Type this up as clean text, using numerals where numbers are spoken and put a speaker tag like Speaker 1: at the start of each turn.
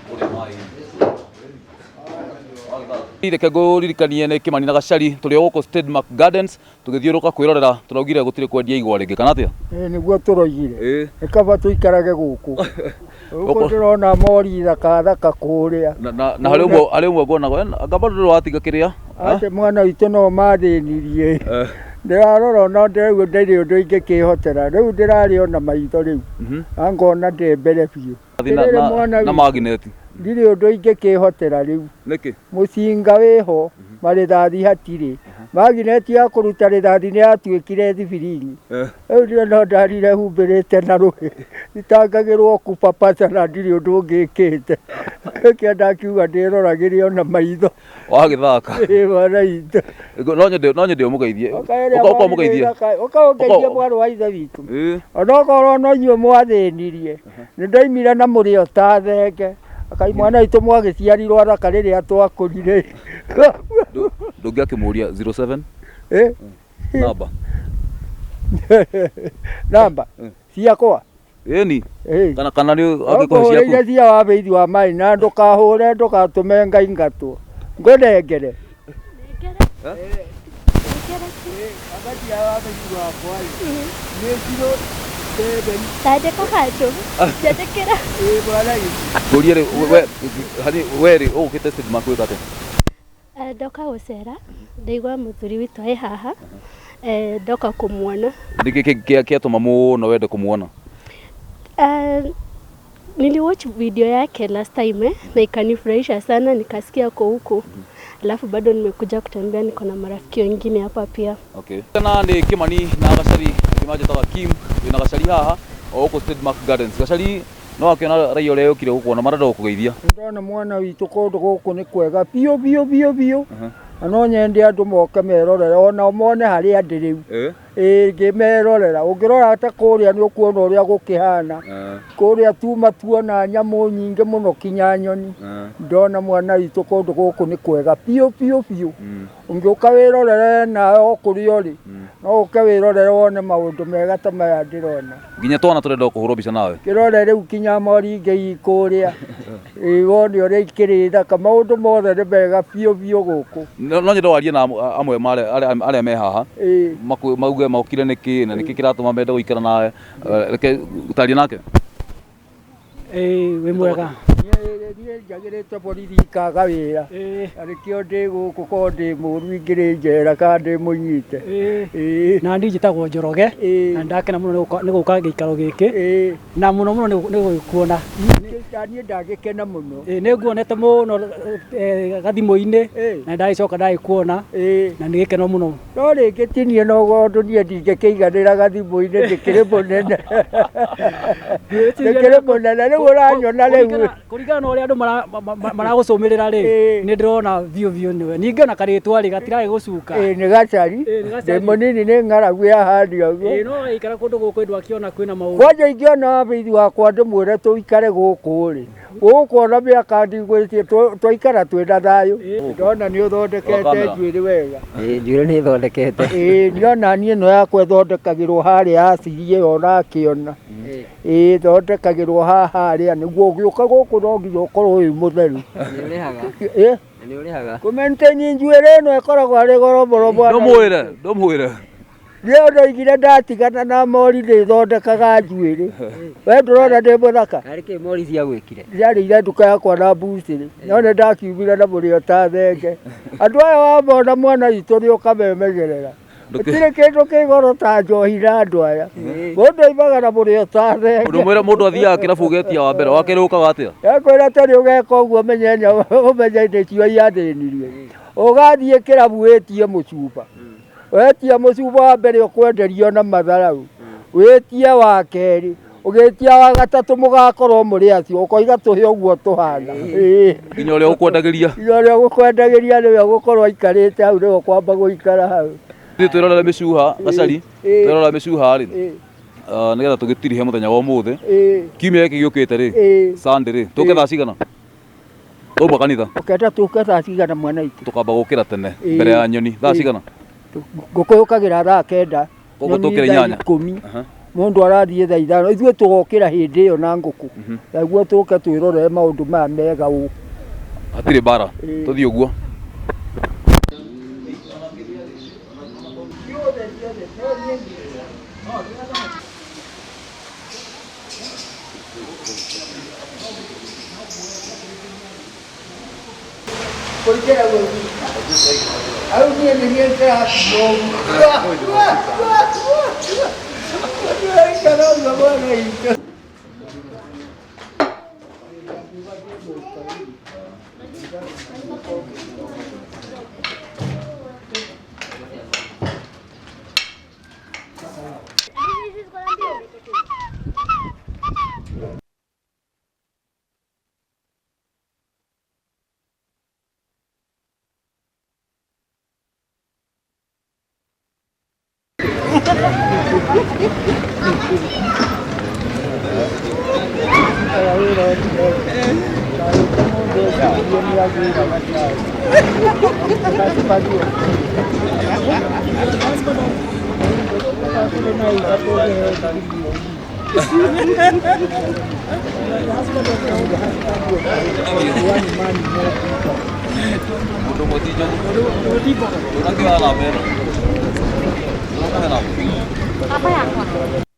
Speaker 1: Kũrĩa maĩ-inĩ. Reke ngũririkanie nĩ Kĩmani na Gacari tũrĩ o gũkũ Stedmark Gardens tũgĩthiũrũrũka kwĩrorera tũraugire gũtirĩ kwendia igwa rĩngĩ kana atĩa?
Speaker 2: Ĩĩ nĩguo tũroigire.
Speaker 1: Ĩĩ.
Speaker 2: Nĩ kaba tũikarage gũkũ. Gũkũ ndĩrona mori thaka thaka kũrĩa.
Speaker 1: Na, na, na harĩ ũmwe harĩ ũmwe nguonaga anga bado ndũrĩ watiga kĩrĩa
Speaker 2: Atĩ mwana witũ no mathĩnirie. Ndĩrarora ona ndĩraigua ndirĩ ũndũ ingĩkĩhotera. Rĩu ndĩrarĩ ona maitho rĩu. Na ngona ndĩ mbere biũ.
Speaker 1: Thiĩ na,
Speaker 2: Atĩrĩrĩ
Speaker 1: na,
Speaker 2: mwana
Speaker 1: na
Speaker 2: witũ.
Speaker 1: magnet
Speaker 2: Ndirĩ ũndũ ingĩkĩhotera rĩu.
Speaker 1: Nĩkĩ?
Speaker 2: Mũcinga wĩho, marĩthathi hatirĩ. Magineti ya kũruta rĩthathi nĩ yatuĩkire thibiringi. Rĩu niĩ no ndarire humbĩrĩte na rũhĩ. Itangagĩrwo kupapasa na ndirĩ ũndũ ũngĩkĩte. Nĩkĩo ndakiuga ndĩroragĩre ona maitho.
Speaker 1: Wagĩthaka.
Speaker 2: Ĩ mwana witũ.
Speaker 1: No nyende no nyende ũmũgeithie.
Speaker 2: Ũka ĩrĩa
Speaker 1: Ũka ũka ũmũgeithie.
Speaker 2: Ũka ũngeithie mwarĩ wa ithe witũ.
Speaker 1: Ĩ.
Speaker 2: Onokorwo no inyuĩ mwathĩnirie. Nĩ ndoimire na mũrĩo ta thenge. Akai mwana witũ mwagĩciarirwo athaka rĩrĩa twakũrire.
Speaker 1: Ndũngĩakĩmũria 07
Speaker 2: Eh?
Speaker 1: namba.
Speaker 2: Namba ciakwa.
Speaker 1: Ĩni.
Speaker 2: Ĩ.
Speaker 1: Kana kana nĩ angĩkũhe
Speaker 2: Ũkũhũrĩire
Speaker 1: ciaku.
Speaker 2: cia wabĩithi wa maĩ na ndũkahũre ndũgatũme ngaingatwo. Ngũnengere.
Speaker 3: Tandĩka handũ njandĩkĩra.
Speaker 1: Ngũrie rĩ we harĩ we rĩ ũgũkĩte Stedmark gwĩka atĩa?
Speaker 3: Ndoka gũcera ndaigua mũthuri witũ e haha ndoka kũmuona.
Speaker 1: Nĩkĩ kĩatũma mũno wende kũmuona?
Speaker 3: Niliwatch video yake last time na ikanifurahisha sana nikasikia ako huku. Alafu bado nimekuja kutembea niko na marafiki wengine hapa pia.
Speaker 1: Okay. Kana nĩ Kĩmani na Gacari angĩ manjĩtaga Kim wĩna Gacari haha o gũkũ Stedmark Gardens. Gacari no akĩona raia ũrĩa yũkire gũkuona marenda gũkũgeithia.
Speaker 2: Ndona mwana witũ kũndũ gũkũ nĩ kwega biũ biũ biũ biũ. Na no nyende andũ moke merorere ona mone harĩa ndĩ rĩu. Ĩĩ ngĩmerorera. Ũngĩrora ta kũrĩa nĩ ũkuona ũrĩa gũkĩhana. Kũrĩa tuma tuona nyamũ nyingĩ mũno kinya nyoni. Ndona mwana witũ kũndũ gũkũ nĩ kwega biũ biũ biũ. Ũngĩũka wĩrorere nawe o kũrĩa ũrĩ, no ũke wĩrorere wone maũndũ mega ta maya ndĩrona.
Speaker 1: Nginya twana tũrenda kũhũrwo mbica nawe.
Speaker 2: Kĩrore rĩu kinya mori ingĩ i kũrĩa. Ĩĩ wone ũrĩa ikĩrĩ thaka. Maũndũ mothe nĩ mega biũ biũ gũkũ.
Speaker 1: No nyende warie na amwe ma arĩa me haha.
Speaker 2: Ĩĩ.
Speaker 1: Mauge mokire nĩkĩ na nĩkĩ kĩratũma mende gũikara nawe. Reke taria nake.
Speaker 4: Ĩĩ wĩ mwega.
Speaker 2: Niĩ njagĩrĩte borithi ikaga wĩra. Na nĩkĩo ndĩ gũkũ korwo ndĩ mũru ingĩrĩ njera kana ndĩ mũnyite. Ĩĩ.
Speaker 4: Na niĩ njĩtagwo Njoroge na nĩndakena mũno nĩ gũka gĩikaro gĩkĩ na mũno mũno nĩ gũgĩkuona.
Speaker 2: Niĩ ndagĩkena mũno.
Speaker 4: Ĩĩ nĩ nguonete mũno gathimũ-inĩ na nĩndagĩcoka ndagĩkuona na nĩ gĩkeno mũno.
Speaker 2: No rĩngĩ ti niĩ no ũndũ niĩ ndingĩkĩiganĩra gathimũ-inĩ ndĩkĩrĩ mũnene. Ndĩkĩrĩ mũnene rĩu ũranyona rĩu.
Speaker 4: Kũringana na ũrĩa andũ maragũcũmĩrĩra rĩ, nĩ ndĩrona biũ biũ nĩwe. Ningĩ ona karĩtwa rĩ gatiragĩgũcuka.
Speaker 2: Ĩĩ nĩ Gacari. Ndĩ mũnini nĩ ng'aragu yahania ũguo.
Speaker 4: Ĩĩ no waikara kũndũ gũkũ ndwakĩona kwĩna maũndũ.
Speaker 2: Kwanja ingĩona wabithi wakwa ndĩmwĩre tũikare gũkũ rĩ, gũkũ ona mĩaka ndigwĩtie twaikara twĩna thayũ. Ndona nĩ ũthondekete njuĩrĩ wega.
Speaker 5: Ĩĩ njuĩrĩ nĩ thondekete.
Speaker 2: Ĩĩ niona niĩ ĩno yakwa ĩthondekagĩrwo harĩa aciri ĩyo ũrakĩona. Ĩĩ ĩthondekagĩrwo haha harĩa nĩguo ũgĩũka gũkũ no nginya ũkorwo wĩ mũtheru.
Speaker 5: Nĩ ũrĩhaga?
Speaker 2: Ĩ?
Speaker 5: Nĩ ũrĩhaga?
Speaker 2: Kũ maintain njuĩrĩ ĩno ĩkoragwo arĩ goro mũno mwana.
Speaker 1: Ndũmwĩre, ndũmwĩre.
Speaker 2: Niĩ ndoigire ndatigana na mori ndĩthondekaga njuĩrĩ. We ndũrona ndĩ mũthaka?
Speaker 5: Narĩ kĩ mori ciagwĩkire?
Speaker 2: Ndiarĩire nduka yakwa na mbucĩrĩ, no nĩ ndakiumire na mũrĩo ta thenge. Andũ aya wamona mwana witũ nĩ ũkamemenyerera. Gũtirĩ kĩndũ kĩ goro ta njohi na andũ aya. Mũndũ aimaga na mũrĩo ta thenge.
Speaker 1: Ndũmwĩre mũndũ athiaga kĩrabu ũgetia wa mbere, wa kerĩ ũkaga atĩa?
Speaker 2: Yakwĩra tarĩ ũgeka ũguo ũmenye ũmenye nĩcio iathĩnirie. Ũgathiĩ kĩrabu wĩtie mũcuba. Wetia mũcuba wa mbere ũkwenderio na matharau. Wĩtie wa kerĩ. Ũgĩtia wa gatatũ mũgakorwo mũrĩ acio. Ũkoiga tũhe ũguo tũhana. Ĩĩ.
Speaker 1: Nginya ũrĩa ũkwendagĩria.
Speaker 2: Nginya ũrĩa ũgũkwendagĩria nĩwe ũgũkorwo aikarĩte hau nĩwe ũkwamba gũikara hau.
Speaker 1: Ithuĩ twĩrorere mĩcuha, Gacari,
Speaker 2: Ĩĩ.
Speaker 1: twĩrorere mĩcuha rĩ,
Speaker 2: Ĩĩ.
Speaker 1: nĩgetha tũgĩtirihe mũthenya wa ũmũthĩ.
Speaker 2: Ĩĩ.
Speaker 1: Kiumia gĩkĩ gĩũkĩte rĩ,
Speaker 2: Ĩĩ.
Speaker 1: Sunday rĩ, tũke thaa cigana? Twauma kanitha.
Speaker 2: Ũkenda tũke thaa cigana mwana witũ?
Speaker 1: Tũkamba gũkĩra tene
Speaker 2: Ĩĩ.
Speaker 1: mbere ya nyoni. Thaa
Speaker 2: Ĩĩ.
Speaker 1: cigana?
Speaker 2: Ngũkũ yũkagĩra thaa kenda.
Speaker 1: Koguo
Speaker 2: Nyoni
Speaker 1: tũkĩre
Speaker 2: thaa
Speaker 1: inyanya.
Speaker 2: ikũmi.
Speaker 1: Aha.
Speaker 2: Mũndũ arathiĩ thaa 5, ithuĩ tũgokĩra hĩndĩ ĩyo na ngũkũ, naguo tũke twĩrorere maũndũ maya mega ũũ.
Speaker 1: Hatirĩ mbara, tũthiĩ ũguo.
Speaker 2: Kũingĩra au niĩ nĩ niĩ ndĩraikara ũguo mwana witũ.
Speaker 1: Mũndũ ũmwe ti njogu. Ndũnakĩoya namba ĩno. Ndũnakĩoya namba.